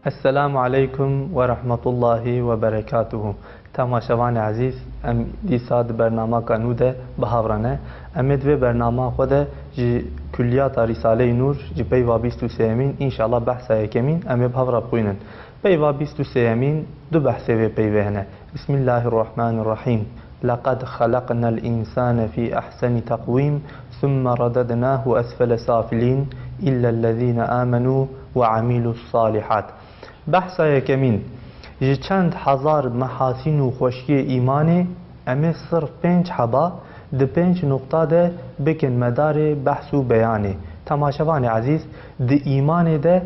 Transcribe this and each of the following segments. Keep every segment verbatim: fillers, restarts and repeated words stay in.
Esselamu aleykum ve rahmetullahi ve berekatuhu. Temaşevanê ezîz, em dîsa di bernamaka nû de bi hev re ne. Em ê di vê bernama xwe de ji Kulliyata Rîsaleyê Nûr, ji peyva bîst û sêyemîn, înşallah behsa yekemîn, em ê bi hev re bixwînin. Peyva bîst û sêyemîn du behsê vê peyvê hene. Bismillahirrahmanirrahîm. لقد خلقنا الإنسان في أحسن تقويم ثم رددناه أسفل سافلين إلا الذين آمنوا وعملوا الصالحات. Behsa yekemîn, ji çend hezar mehasîn û xweşiyê îmanê em ê sirf pênc heba di pênc nuqta de bikin medarê behs û beyanê. Temaşevanê ezîz, di îmanê de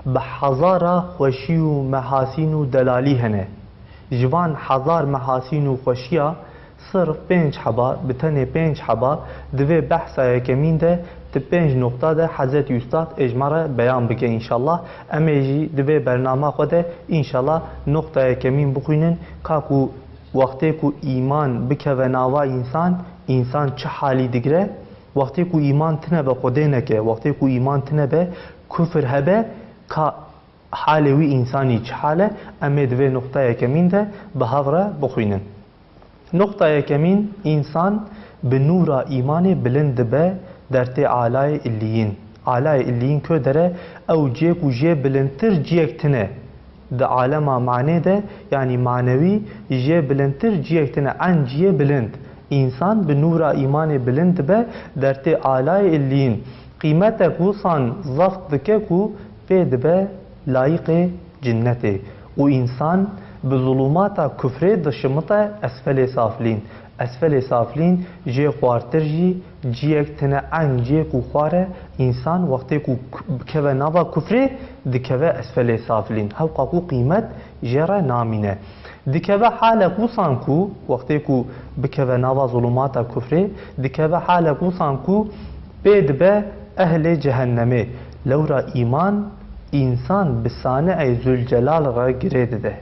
bi hezara xweşî û mehasîn û delalî hene. Ji van hezar mehasîn û xweşiya sirf pênc heba, bi tenê pênc heba di vê behsa yekemîn de, di pênc nuqta de Hezretî Ustad ê ji me re beyan bike înşallah. Em ê jî di vê bernama xwe de înşallah nuqta yekemîn bixwînin, ka ku wextê ku îman bikeve nava însan, însan çi halî digire, wextê ku îman tine be Xwedê neke, wextê ku îman tine be kufir hebe, ka halê wî însanî çi hal e, em ê di vê nuqta yekemîn de bi hev re bixwînin. Nuqta yekemîn, însan bi nûra îmanê bilind dibe dertê alayê illiyîn. Alayê illiyîn ku dere, ew cihê ku jê bilindtir cihek tine. Di alema manê de, yanî manewî, jê bilindtir cihek tine, en cihê bilind. Însan bi nûra îmanê bilind dibe dertê alayê illiyîn. Qîmetek wisan zeft dike ku pê dibe layiqê cinnetê û însan bi zulumata kufrê dişimite esfelê safilîn. Esfelê safilîn jê xwartir jî ciyek tine, en ciyê ku xwar e, însan wextê ku k-, bikeve nava kufrê, dikeve esfelê safilîn. Hewqa ku qîmet jê re namîne. Dikeve halek wisan ku, wextê ku bikeve nava zulumata kufrê, dikeve halek wisan ku pê dibe ehlê cehennemê. Lewra îman, însan bi Sani'ê Zülcelal re girê dide.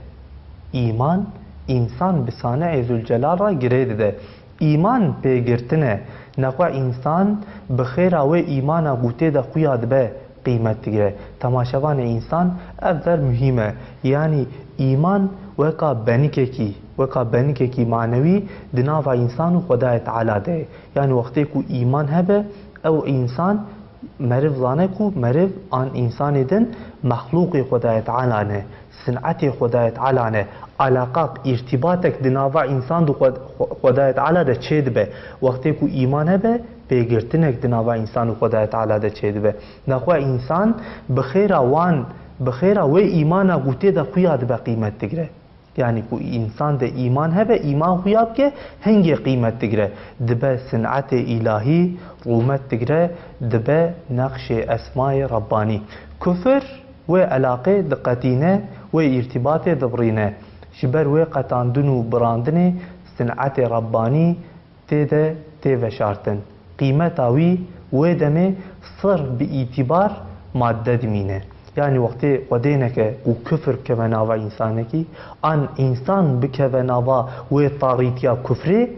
Îman, însan bi Sani'ê Zülcelal re girê dide. Îman pê girtin e. Nexwe însan bi xêra wê îmana ku tê de xuya dibe qîmet digire. Temaşevanê însan, ev der muhîm e. Yanî îman weka benikekî, weka benikekî manewî di nava însan û Xwedayê Teala de ye. Yanî wextê ku îman hebe, ew însan meriv zane ku meriv an însanê din mexlûqê Xwedayê Teala ne, sinetê Xwedayê Teala ne, eleqa, îrtîbatek di nava însan û Xwed-, Xwe-, Xwedayê Teala de çêdibe. Wextê ku îman hebe, pêgirtinek di nava însan û Xwedayê Teala de çêdibe. Nexwe însan bi xêra wan, bi xêra wê îmana ku tê de xuya dibe qîmet digire. Yanî ku însan de îman hebe, îman xuya bike, hingê qîmet digire. Dibe sinetê îlahî, rûmet digire, dibe nexşê esmayê Rebbanî. Kufir wê eleqê diqetîne, wê îrtîbatê dibirîne. Ji ber wê qetandin û birandinê sinetê Rebbanî tê de tê veşartin. Qîmeta wî wê demê sirf bi îtîbar madde dimîne. Yanî wextê Xwedê neke û kufir bikeve nava însanekî, an însan bikeve nava wê tarîtiya kufrê,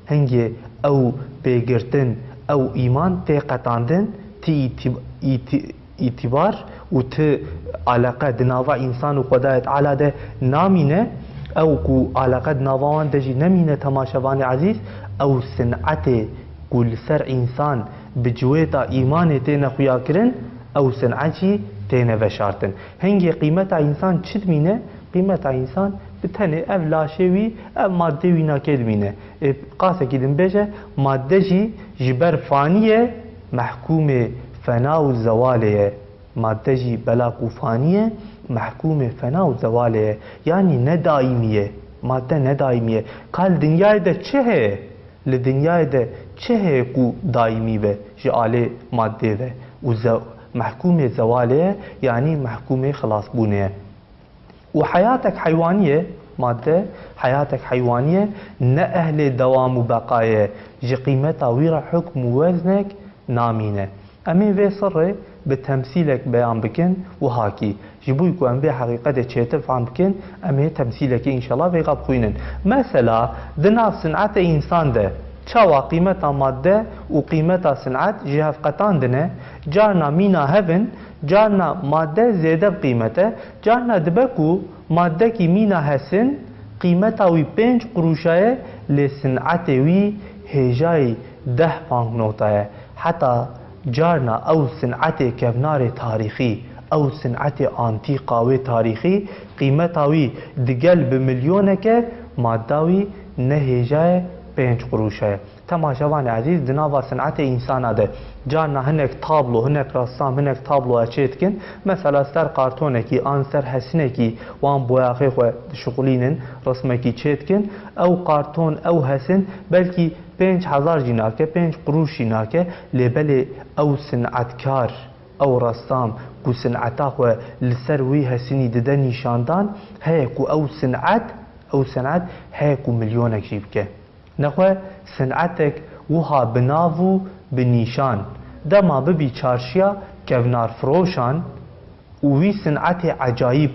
hingê ew pêgirtin, ew îman tê qetandin, ti îtî-, îtî-, îtîbar û ti eleqe di nava însan û Xwedayê Teala de namîne, ew ku eleqe di nava wan de jî nemîne, temaşevanê ezîz, ew sinetê ku li ser însan bi civêta îmanê têne xuyakirin, ew sinet jî têne veşartin. Hingê qîmeta însan çi dimîne? Qîmeta însan bi tenê ev laşê wî, ev maddê wî nakê dimîne. Ê, qasekî din bêje, madde jî ji ber fanî ye, mehkûmê fena û zewalê ye. Madde jî bela ku fanî ye, mehkûmê fena û zewalê ye. Yanî ne daîmî ye. Madde ne daîmî ye. Ka li dinyayê de çi heye? Li dinyayê de çi heye ku daîmî be ji alê maddê ve? Û ze-, mehkûmê zewalê ye, yanî mehkûmê xilasbûnê ye. Û heyatek heywanî ye, madde, heyatek heywanî ye, ne ehlê dewam û beqa ye, ji qîmeta wî re hukm û weznek namîne. Em ê vê sirrê bi temsîlek beyan bikin, wiha kî, ji bo ku em vê heqîqetê çêtir fehm bikin, em ê temsîlekê înşallah vêga bixwînin. Mesela, di nav sinetê însan de, çawa qîmeta madde û qîmeta sinet ji hev qetandine, carna mîna hev in, Carna madde zêde bi qîmet e, carna dibe ku maddekî mîna hesin qîmeta wî pênc qurûşa ye, lê sinetê wî hêjayî deh banknota ye. Heta carna ew sinetê kevnarê tarîxî, ew sinetê antîka wê tarîxî qîmeta wî digel bi milyonek e, madda wî ne hêja ye, pênc qurûşa ye. Temaşevanê ezîz, di nava sinetê însana de carna hinek tablo, hinek ressam, hinek tabloya çêdikin. Mesela ser kartonekî an ser hesinekî wan boyaxê xwe dişixulînin, rismekî çêdikin. Ew karton, ew hesin belkî pênc hezar jî nake, pênc qurûş jî nake, lê belê ew sinetkar, ew ressam ku sineta xwe li ser wî hesinî dide nîşandan, heye ku ew sinet, ew sinet heye ku milyonek jî bike. Nexwe sinetek wiha bi nav û bi nîşan, dema bibî çarşiya kevnarfiroşan û wî sinetê ecayîb,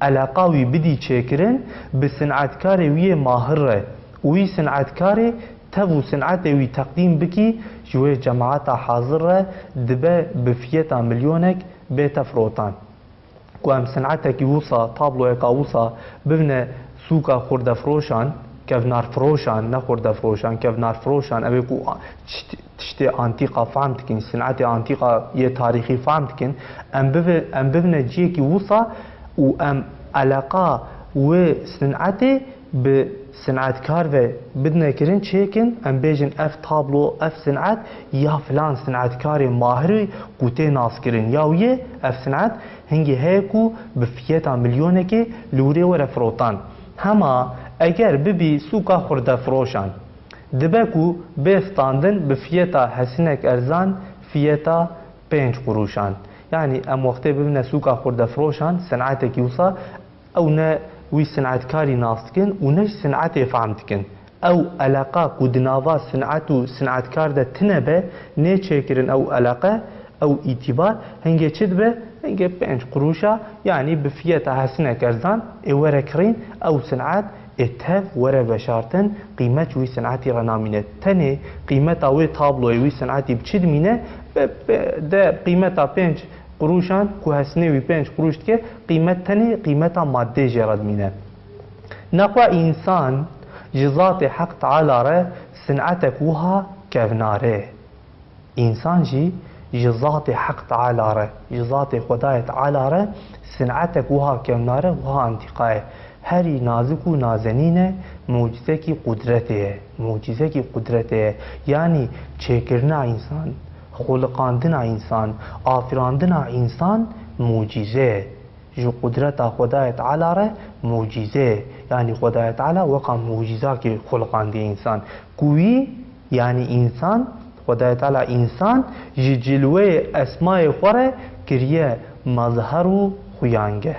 eleqa wî bidî çêkirin, bi sinetkarê wî yê mahir re û wî sinetkarê tev û sinetê wî teqdîm bikî, ji wê cemaeta hazir re dibe bi fiyeta milyonek bête firotan. Ku em sinetekî wisa, tabloyeka wisa bibine sûka xurdefiroşan, kevnarfiroşan, ne xurdefiroşan, kevnarfiroşan, ew ê ku a-, tişt-, tiştê antîka fehm dikin, sinetê antîka yê tarîxî fehm dikin, em bibi-, em bibine ciyekî wisa û em eleqa wê sinetê bi sinetkar ve bidine kirin, çêkin, em bêjin ev tablo, ev sinet ya filan sinetkarê mahirî ku tê naskirin, ya wî yê ev sinet hingê heye ku bi fiyeta milyonekê li wirê were firotan. Hema eger bibî sûka xurdefiroşan, dibe ku bê standin bi fiyeta hesinek erzan, fiyeta pênc qurûşan. Yanî em wextê bibine sûka xurdefiroşan, sinetekî wisa, ew ne wî sinetkarî nas dikin û ne jî sinetê fehm dikin. Ew eleqa ku di nava sinet û sinetkar de tine be, nê çêkirin ew eleqe, ew îtîbar, hingê çi dibe? Hingê pênc qurûşa, yanî bi fiyeta hesinek erzan ê were kirîn, ew sinet ê tev were veşartin, qîmet ji wî sinetî re namîne. Tenê qîmeta wê tabloyê wî sinetî bi çi dimîne? Bi, bi, de qîmeta pênc qurûşan ku hesnê wî pênc qurûş dike, qîmet tenê qîmeta maddê jê re dimîne. Nexwe însan ji zatê Heq Teala re sinetek wiha kevnare. Însan jî ji zatê Heq Teala re, ji zatê Xwedayê Teala re sinetek wiha kevnare, wiha antîqa ye. Herî nazik û nazenîn e, mucîzekî qudretê ye. Mucîzekî qudretê ye. Yanî çêkirina însan, xuliqandina însan, afirandina însan mucîze ye. Ji qudreta Xwedayê Teala re mucîze ye. Yanî Xwedayê Teala weka mucîzakê xuliqandiye însan. Ku wî, yanî însan, Xwedayê Teala însan ji cilweyê esmayê xwe re kiriye mezher û xuyangeh.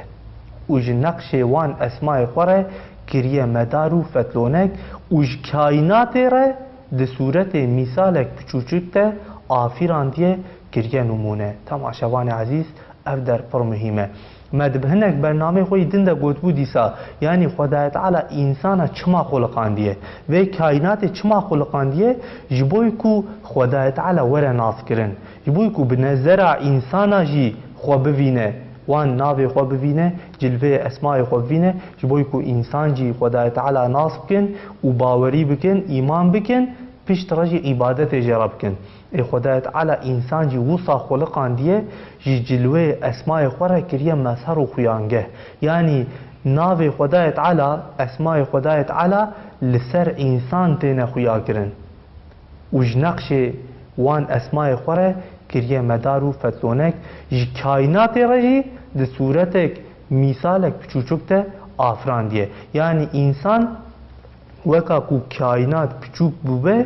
Û ji neqşê wan esmayê xwe re kiriye medar û fetlonek û ji kaînatê re di sûretê mîsalek piçûçik de afirandiye, kiriye nimûne. Temaşevanê ezîz, ev der pir muhîm e. Me di hinek bernameyê xwe yî din de gotibû dîsa, yanî Xwedayê Teala însana çima xuliqandiye? Vê kaînatê çima xuliqandiye? Ji bo ku Xwedayê Teala were naskirin. Ji bo ku bi nezera însana jî xwe bivîne, wan navê xwe bivîne, cilveyê esmayê xwe bivîne, ji bo ku însan jî Xwedayê Teala nas bikin û bawerî bikin, îman bikin, pişt re jî îbadetê jê re bikin. Ê Xwedayê Teala însan jî wisa xuliqandiye, ji cilweyê esmayê xwe re kiriye mezher û xuyangeh. Yanî navê Xwedayê Teala, esmayê Xwedayê Teala li ser însan têne xuya kirin. Û ji neqşê wan esmayê xwe re kiriye medar û fetlonek, ji kaînatê re jî di sûretek mîsalek piçûçik de afirandiye. Yanî însan weka ku kaînat piçûk bûbe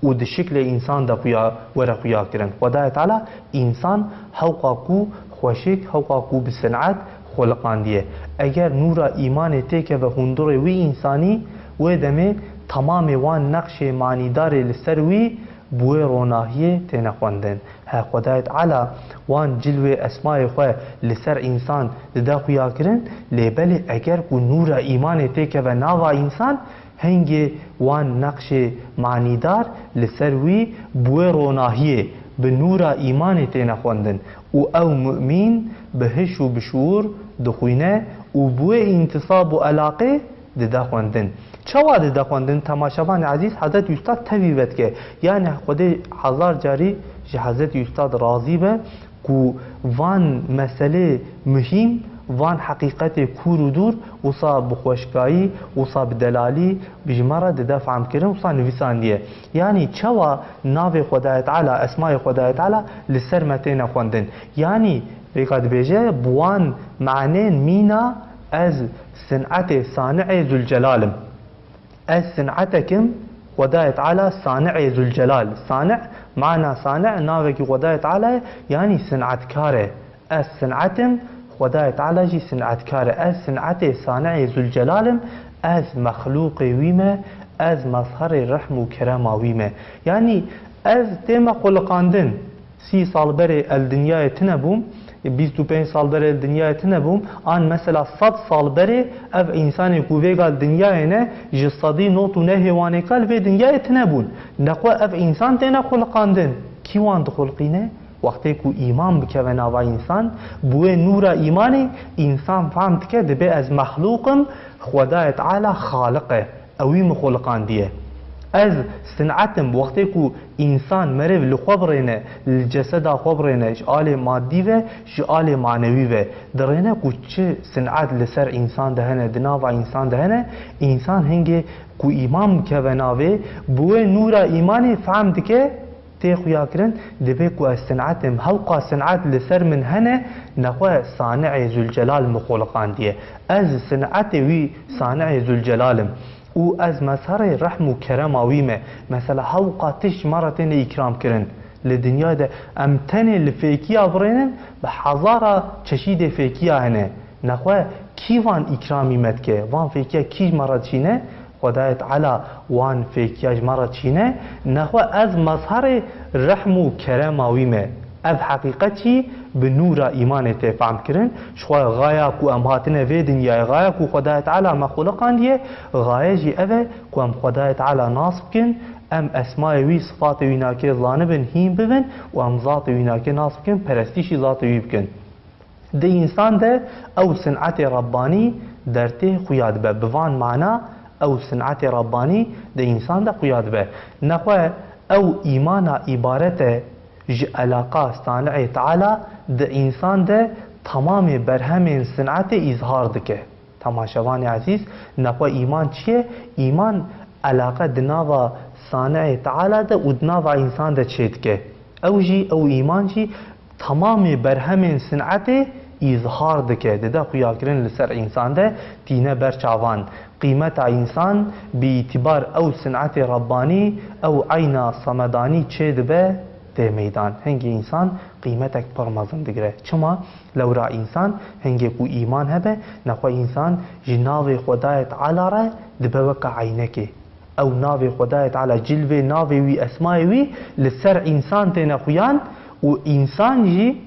û di şiklê însan de xuya, were xuya kirin. Xwedayê Teala însan hewqa ku xweşik, hewqa ku bi sinet xuliqandiye. Eger nûra îmanê têkeve hundirê wî însanî, wê demê temamê wan neqşê manîdarê li ser wî bi wê ronahiyê têne xwendin. He, Xwedayê Teala wan cilwê esmayê xwe li ser însan dide xuya kirin, lê belê eger ku nûra îmanê têkeve nava însan, hingê wan neqşê manîdar li ser wî bi wê ronahiyê, bi nûra îmanê têne xwendin û ew mumîn bi hiş û bi şuûr dixwîne û bi wê întisab û elaqê dide xwendin. Çawa dide xwendin? Temaşevanê ezîz, Hezretî Ustad tevî vedike. Yanî Xwedê hezar carî ji Hezretî Ustad razî be ku van meselê muhîm, van heqîqetê kûr û dûr, wisa bi xweşkayî, wisa bi delalî bi ji me re dide fehmkirin, wisa nivîsandiye. Yanî çawa navê Xwedayê Teala, esmayê Xwedayê Teala li ser me têne xwendin? Yanî vêka dibêje, bi wan manên mîna ez sinetê Sani'ê Zülcelal im. Ez sinetek im, Xwedayê Teala Sani'ê Zülcelal. Sani', mana Sani' navekî Xwedayê Teala ye, yanî sinetkar e. Ez sinet im, Xwedayê Teala jî sinetkar e. Ez sinetê Sani'ê Zülcelal im, ez mexlûqê wî me, ez mezherê rehm û kerema wî me. Yanî ez tême xuliqandin. Sî sal berê ez li dinyayê tune bûm, bîst û pênc sal berê li dinyayê tune bûm, an mesela sed sal berê ev însanê ku vêga li dinyayê ne, ji sedî nod û nehê wanê ka li vê dinyayê tune bûn. Nexwe ev însan têne xuliqandin. Kî wan dixulqîne? Wextê ku îman bikeve nava însan, bi wê nûra îmanê, însan fehm dike, dibê ez mexlûq im, Xwedayê Teala Xaliq e, ewî min xuliqandiye. Ez sinet im, wextê ku însan, meriv li xwe birêne, li ceseda xwe birêne, ji alê madî ve, ji alê manewî ve, dirêne ku çi sinet li ser însan de hene, di nava însan de hene, însan hingê ku îman bikeve navê, bi wê nûra îmanê fehm dike, tê xuyakirin, dibê ku ez sinet im, hewqa sinet li ser min hene, nexwe Sani'ê Zülcelal min xuliqandiye. Ez sinetê wî Sani'ê Zülcelal im. Û ez mezherê rehm û kerema wî me. Mesela hewqa tişt ji me re têne îkram kirin. Li dinyayê de em tenê li fêkiya birênin, bi hezara çeşîdê fêkiya hene. Nexwe kî van îkramî me dike? Van fêkiya kî ji me re dişîne? Xwedayê Teala wan fêkiya ji me re dişîne. Nexwe ez mezherê rehm û kerema wî me. Ev heqîqet jî bi nûra îmanê tê fehm kirin. Ji xwe xaya ku em hatine vê dinyayê, xaya ku Xwedayê Teala me xuliqandiye, xaye jî ev e ku em Xwedayê Teala nas bikin, em esmayê wî, sifatê wî nakê zanibin, hîn bibin û em zatê wî nakê nas bikin, perestîşî zatê wî bikin. Di însan de ew sinetê Rabbanî dertê xuya dibe. Bi van mana ew sinetê Rabbanî di însan de xuya dibe. Nexwe ew îmana îbaret e ji elaqa Sani'ê Teala, di însan de temamê berhemên sinetê îzhar dike. Temaşevanê ezîz, nexwe îman çi ye? Îman elaqe di nava Sani'ê Teala de û di nava însan de çêdike. Ew jî, ew îman jî temamê berhemên sinetê îzhar dike, dide xuyakirin li ser însan de, tîne ber çavan. Qîmeta însan bi îtîbar ew sinetê Rabbanî, ew eyna semedanî çêdibe, tê meydan. Hingê însan qîmetek pir mezin digire. Çima? Lewra însan hingê ku îman hebe, nexwe însan ji navê Xwedayê Teala re dibe weke eynekê. Ew navê Xwedayê Teala, cilvê navê wî, esmayê wî li ser însan têne xuyan û însan jî,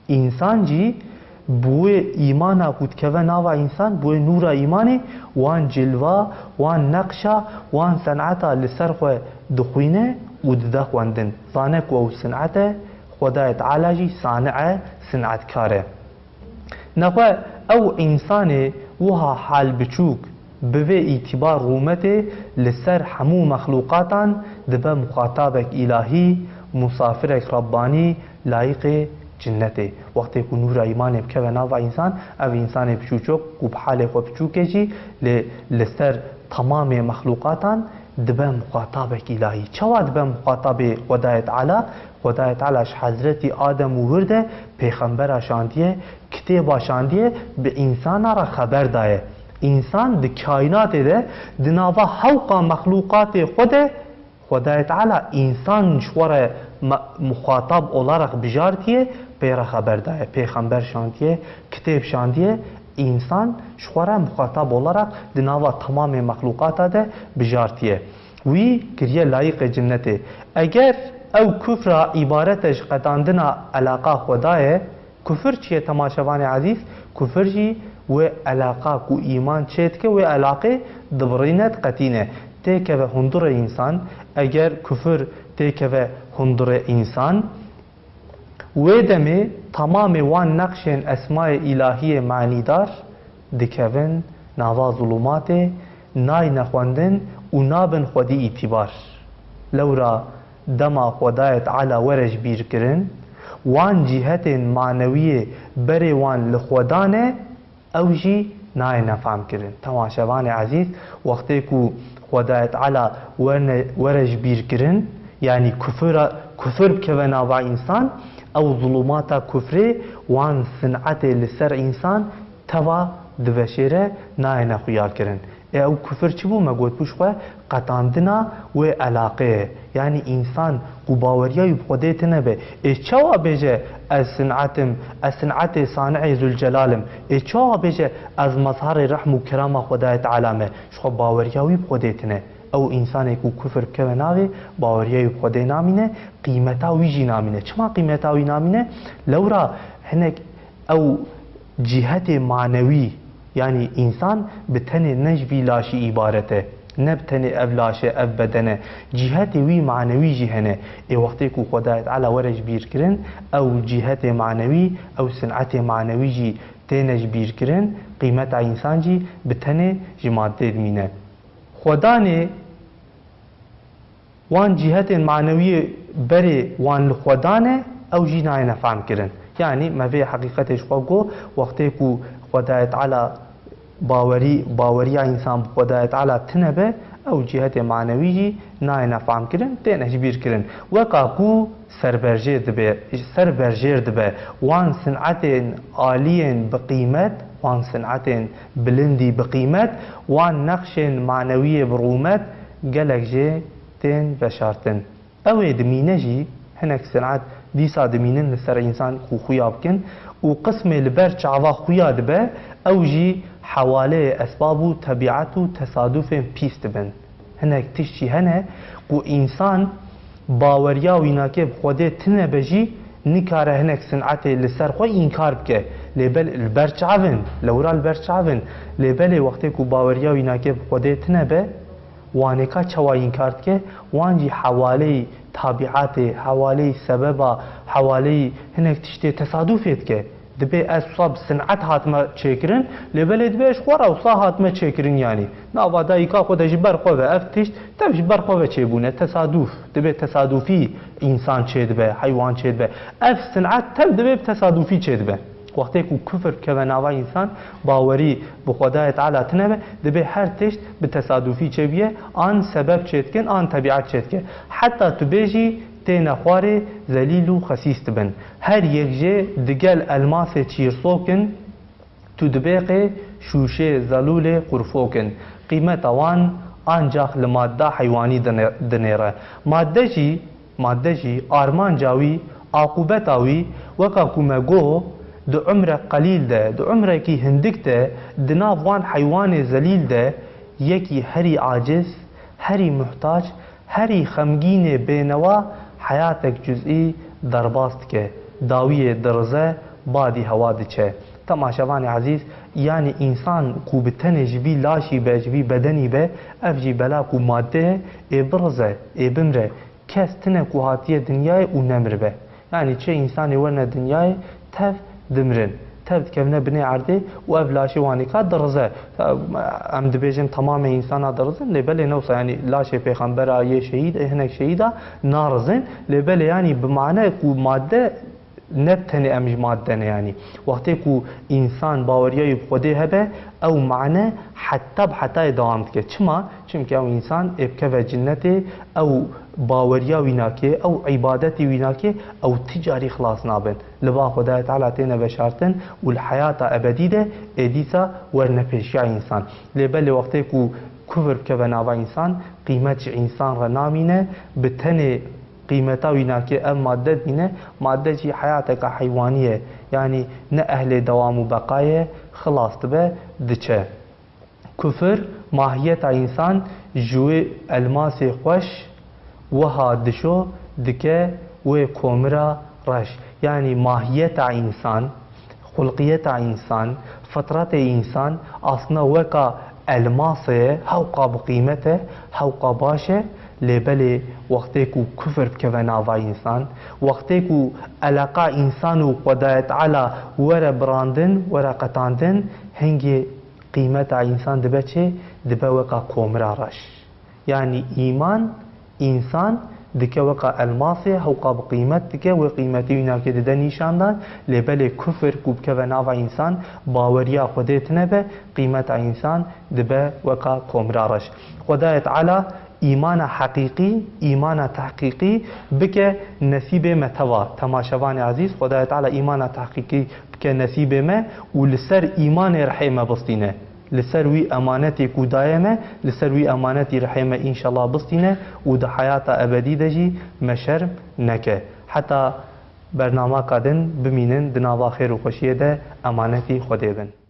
însan jî bi wê îmana ku dikeve nava însan, bi wê nûra îmanê, wan cilva, wan neqşa, wan seneta li ser xwe dixwîne û dide xwendin. Zane ku ew sinet e, Xwedayê Teala jî sani e, sinetkar e. Nexwe ew însanê wiha hal biçûk, bi vê îtîbar rûmetê li ser hemû mexlûqatan dibe muxatabek îlahî, musafirek Rabbanî, layiqê cinnetê. Wextê ku nûra îmanê bikeve nava însan, ev însanê biçûçok ku bi halê xwe biçûk e jî, lê li ser temamê mexlûqatan dibe muxatabek îlahî. Çawa dibe muxatabê Xwedayê Teala? Xwedayê Teala ji Hezretî Adem û wir de pêxembera şandiye, kitêba şandiye, bi însana re xeber daye. Însan di kaînatê de, di nava hewqa mexlûqatê xwe de, Xwedayê Teala însan ji xwe re me-, muxatab olarak bijartiye, pê re xeber daye. Pêxember şandiye, kitêb şandiye, însan ji xwe re muxatab olarak di nava temamê mexlûqata de bijartiye. Wî kiriye layiqê cinnetê. Eger ew kufra îbaret e ji qedandina elaqa Xwedayê, kufir çi ye temaşevanê ezîz? Kufir jî wê elaqa ku îman çêdike, wê elaqê dibirîne, diqetîne. Têkeve hundirê însan, eger kufir têkeve hundirê însan, Wê demê temamê wan neqşên esmayê îlahiyê manîdar dikevin nava zulûmatê, nayne xwendin û nabin xwedî îtîbar. Lewra dema Xwedayê Teala were ji bîr kirin, wan cîhetên manewiyê berê wan li xwedan e, ew jî nayêne fehmkirin. Temaşevanê ezîz, wextê ku Xwedayê Teala werne, were ji bîr kirin, yanî kufira, kufir bikeve nava însan, ew zulûmata kufrê wan sinetê li ser însan teva diveşêre, nayêne xuya kirin. Ê ew kufir çi bû? Me gotbû ji xwe qetandina wê elaqeyê. Yanî însan ku baweriya wî bi Xwedê tine be, ê çawa bêje ez sinet im, ez sinetê Sani'ê Zülcelal im? Ê çawa bêje ez mezherê rehm û kerema Xwedayê Teala me? Ji xwe baweriya wî bi Xwedê tine. Ew însanê ku kufir bikeve navê, baweriya wî bi Xwedê namîne, qîmeta wî jî namîne. Çima qîmeta wî namîne? Lewra hinek ew cîhetê manewî, yanî însan bi tenê ne ji vî laşî îbaret e. Ne bi tenê ev laş e, ev beden e. Cîhetê wî manewî jî hene. Ê wextê ku Xwedayê Teala were ji bîr kirin, ew cîhetê manewî, ew sinetê manewî jî têne ji bîr kirin, qîmeta însan jî bi tenê ji madeyê dimîne. Xwedanê wan cîhetên manewiyê berê wan li xwedan e, ew jî nayêne fehmkirin. Yanî me vê heqîqetê ji xwe got, wextê ku Xwedayê Teala bawerî, baweriya însan bi Xwedayê Teala tine be, ew cîhetê manewî jî nayêne fehmkirin, têne ji bîr kirin. Weka ku serberjêr dibe, serberjêr dibe, wan sinetên aliyên bi qîmet, wan sinetên bilindî bi qîmet, wan neqşên manewiyê bi rûmet, gelek jê tên veşartin. Ew ê dimîne jî, hinek sinet dîsa dimînin li ser însan ku xuya bikin û qismê li ber çava xuya dibe, ew jî hewaleyê esbab û tebîet û tesadufên pîs dibin. Hinek tişt jî hene ku însan baweriya wî nake bi Xwedê tine be jî nikare hinek sinetê li ser xwe înkar bike. Lê belê li ber çav in, lewra li ber çav in. Lê belê wextê ku baweriya wî nake bi Xwedê tine be, wanêka çawa înkar dike? Wan jî hewaleyî tabîetê, hewaleyî sebeba, hewaleyî hinek tiştê tesadufê dike. Dibê ez wisa bi sinet hatime çêkirin, lê belê dibê ji xwe re wisa hatime çêkirin yanî. Nava dayika xwe de ji ber xwe ve ev tişt tev ji ber xwe ve çêbûne, tesaduf. Dibê tesadufî însan çêdibe, heywan çêdibe. Ev sinet tev dibê bi tesadufî çêdibe. Wextê ku kufir bikeve nava însan, bawerî bi Xwedayê Teala tine be, dibê her tişt bi tesadufî çêbiye, an sebeb çêdikin, an tebîet çêdike. Heta tu bêjî têne xwarê zelîl û xesîs dibin. Her yek jê digel elmasê çîrsok in, tu dibêqê şûşê zelûlê qurfok in. Qîmeta wan ancax li madda heywanî dine-, dinêre. Madde jî, madde jî armanca wî, aqûbeta wî, weka ku me got, di umrek qelîl de, di umrekî hindik de, di nav wan heywanê zelîl de yekî herî aciz, herî muhtac, herî xemgînê bênewa heyatek cuzî derbas dike, dawiyê dirize, badî hewa diçe. Temaşevanê ezîz, yanî însan ku bi tenê ji vî laşî be, ji vî bedenî be, ev jî bela ku madde ye, ê birize, ê bimre. Kes tine ku hatiye dinyayê û nemiribe. Yanî çi însanê werne dinyayê tev dimirin. Tev dikevine binê erdê û ev laşê wanêka dirize. Em dibêjin temamê însana dirizin, lê belê ne wisa, yanî laşê pêxembera, yê şehîd, ê hinek şehîda narizin, lê belê yanî bi mane ku madde ne bi tenê em ji madde ne yanî. Wextê ku însan baweriya wî bi Xwedê hebe, ew mane heta bi hetayê dewam dike. Çima? Çimkî ew însan ê bikeve cinnetê, ew baweriya wî nake, ew îbadetê wî nake, ew ti carî xilas nabin. Li ba Xwedayê Teala têne veşartin û li heyata ebedî de ê dîsa werne pêşiya însan. Lê belê wextê ku kufir bikeve nava însan, qîmet ji însan re namîne, bi tenê qîmeta wî nake ev madde dibîne, madde jî heyateka heywanî ye, yanî ne ehlê dewam û beqa ye, xilas dibe, diçe. Kufir mahiyeta însan ji wê elmasê xweş wiha dişo dike wê komira reş. Yanî mahiyeta însan, xulqiyeta însan, fitretê însan aslında weka elmasê ye, hewqa bi qîmet e, hewqa baş e, lê belê Wextê ku kufr bikeve nava însan, wextê ku eleqa însan û Xwedayê Teala were birandin, were qetandin, hingê qîmeta însan dibe çi? Dibe weka komira reş. Yanî îman, însan dike weka elmasê, hewqa bi qîmet dike, wê qîmetê wî nake dide nîşandan, lê belê kufr ku bikeve nava însan, baweriya Xwedê tine be, qîmeta însan dibe weka komira reş. Xwedayê Teala îmana heqîqî, îmana tehqîqî bike nesîbê me teva. Temaşevanê ezîz, Xwedayê Teala îmana tehqîqî bike nesîbê me û li ser îmanê rihê me bistîne. Li ser wî emanetê ku daye me, li ser wî emanetî rihê me înşallah bistîne û di heyata ebedî de jî me şerm neke. Heta bernamaka din bimînin di nava xêr û xweşiyê de, emanetî Xwedê bin.